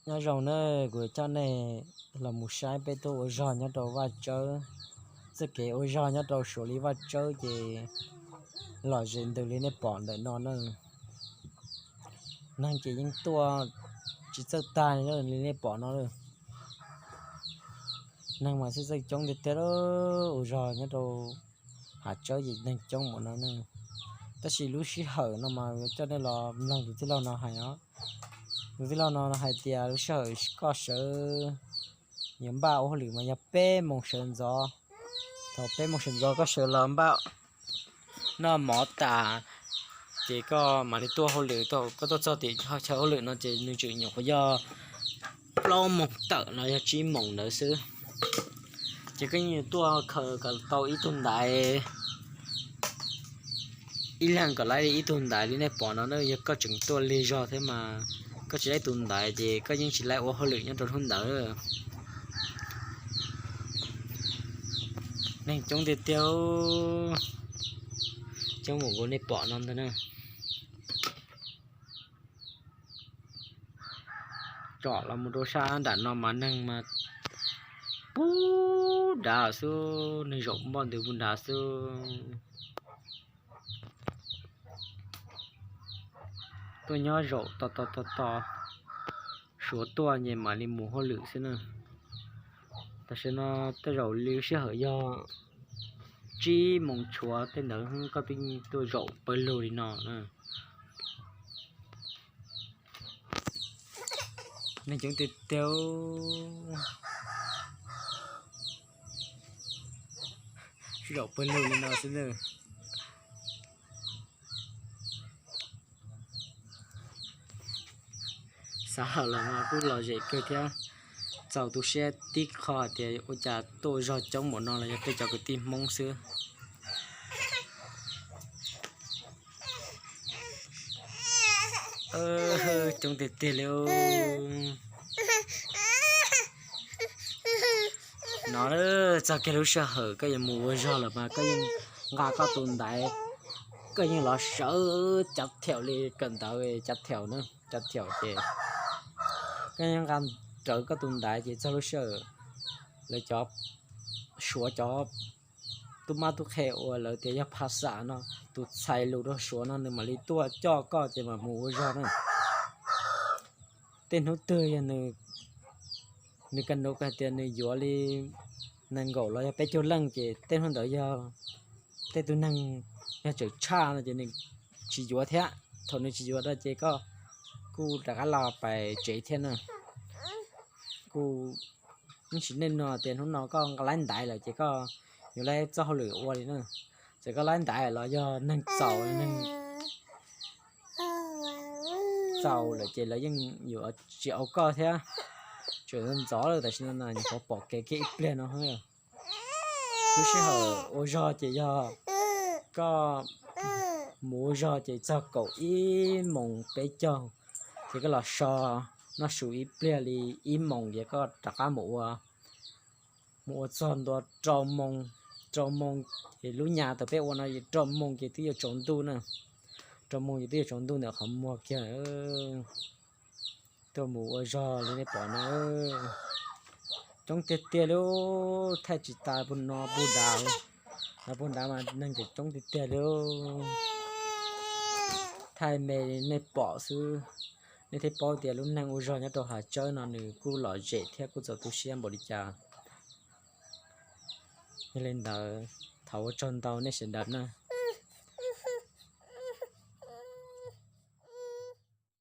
Nyob zoo na, kuv coj nej los mus saib peb tuaj ua zog nyob rau Vaj Tsawb. Txoj kev ua zog nyob rau Suav li Vaj Tsawb ces lom zem ntws li nej pom ntawm no na. Neeg ces yeej tuaj tsis txawj tag li nej pom no. Neeg mas txawj txawj coob tiag tiag, ua zog nyob rau Hav Tsawb ces neeg coob npaum no na. Tab sis lub sij hawm no mas coj nej los mloog tus tij laug no hais os. Tus tij laug no hais tias lub sij hawm koj sawv yuav npaj ua hauj lwm mas yog peb moos sawv ntxov. Thaum peb moos sawv ntxov koj sawv los npaj noj mov tas, ces koj mam li tuaj hauj lwm. Thaum koj tuaj txog tim chaw hauj lwm no ces nws tseem nyuam qhuav yog plaub moos tawm los yog tsib moos ntawd xwb. Ces koj yeej yuav tuaj khaws kom tau ib tug ntaiv, ib leeg kom laib li ib tug ntaiv li nej pom no na. Yog koj tseem tuaj lig zog thiab mas koj tsis laib tus ntaiv ces koj yeej tsis laib ua hauj lwm nyob rau hnub ntawd. Neeg coob tiag tiag, coob npaum nkaus nej pom no ntag na. Tsom los mus rau sab nram no mas neeg mas puag nrad xwb, neeg zaum npoj ntws puag nrad xwb. Tuaj nyob zaum tos tos tos tos Suav tuaj ces mam li mus hauj lwm xwb na. Tam sim no tej zaum li sij hawm yog tsib moos tshuav tej ntawd koj twb tuaj zaum pawg lug li no na. Neeg coob tiag tiag, zaum pawg lug li no xwb na. Xav hawm los mas kuj lom zem kawg thiab. Txaus tu siab tib qho hais tias ua cas tuaj ua zog coob npaum no los yog peb cov kwv tij Hmoob xwb. Coob tiag tiag li. No txog kiag lub sij hawm koj yuav mus ua zog lawm mas koj yeej nqa koj tus ntaiv, koj yeej los sawv cav thiaum li kawm ntawv cav thiaum na, cav thiaum ces koj yeej nqa rawv koj tus ntaiv ces txog lub sij hawm lawv cov Suav cov tub mab tub qhe uas lawv tias yog phas xam no, tus txhais lus rau Suav no nws mam li tuaj coj koj ces mam mus ua zog na. Tej hnub twg yog nws, nws ka nuv hais tias nws yuav li nees nkaum los yog peb caug leej ces tej hnub ntawd yog tej tug neeg yog tseem tshaj no ces nws tsis yuav thiab. Thaum nws tsis yuav no ces koj kuj rov qab los pais tsev thiab na. Kuj yeej tsis nej nug tias hnub no koj laib ntaiv lawm ces koj yuav laib txoj hauj lwm ua li na. Txawm koj laib ntaiv los yog neeg txaus, neeg txaus lawm ces lawv yeej yuav tsis au koj thiab. Tseem ntxov lawm tam sim no nyuam qhuav pom kev kiag ib pliag no. Lub sij hawm ua zog ces yog koj mus ua zog ces txog kaum ib moos peb caug ces koj los so noj su ib pliag li ib moos ces koj rov qab mus ua, mus ua txog ntua rau moos, rau moos ces lub nyas thaum peb ua no rau moos ces twb yuav tsaus ntuj na. Rau moos ces twb yuav tsaus ntuj ntawm qhov muag kiag. Tuaj mus ua zog li nej pom no, coob tiag tiag li, thaij tsis tas puag no puag nrad, no puag nrad mas neeg coob tiag tiag li. Thaij me nej pom xwb, nej thiaj paub tias lub neej ua zog nyob rau Hav Tsawb no nws kuj lom zem thiab kuj txaus tu siab npaum li cas. Yog li ntawd, thov ua tsaug ntau nej sawv daws na.